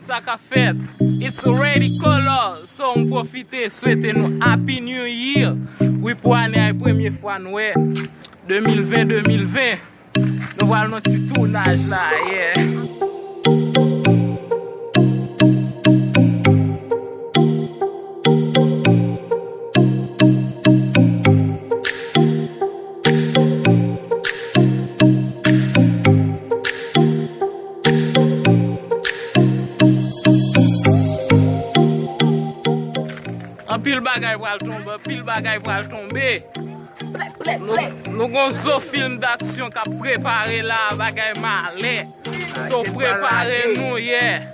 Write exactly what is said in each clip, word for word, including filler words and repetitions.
Sa k ap fèt? It's Reddy Color. So, m pwofite swete nou Happy New Year. Wi, pou ane a, premye fwa n wè de mil ven, de mil ven. Nou pral nan ti tounaj la, yeah. Anpil bagay pral tonbe, anpil bagay pral tonbe. Nou, nou gon zo fim daksyon k ap prepare la, bagay malè. So, prepare nou, yeah.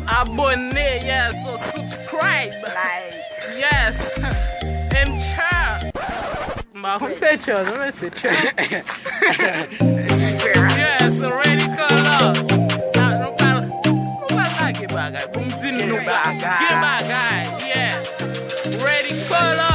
Abone, yeah, so subscribe. Like. Yes. And share. M pa konn se share, non, men se share. Yes, Reddy Color. Ah, nou pral, nou pral lage bagay. Pou m di nou bagay. Gen bagay, yeah. Reddy Color.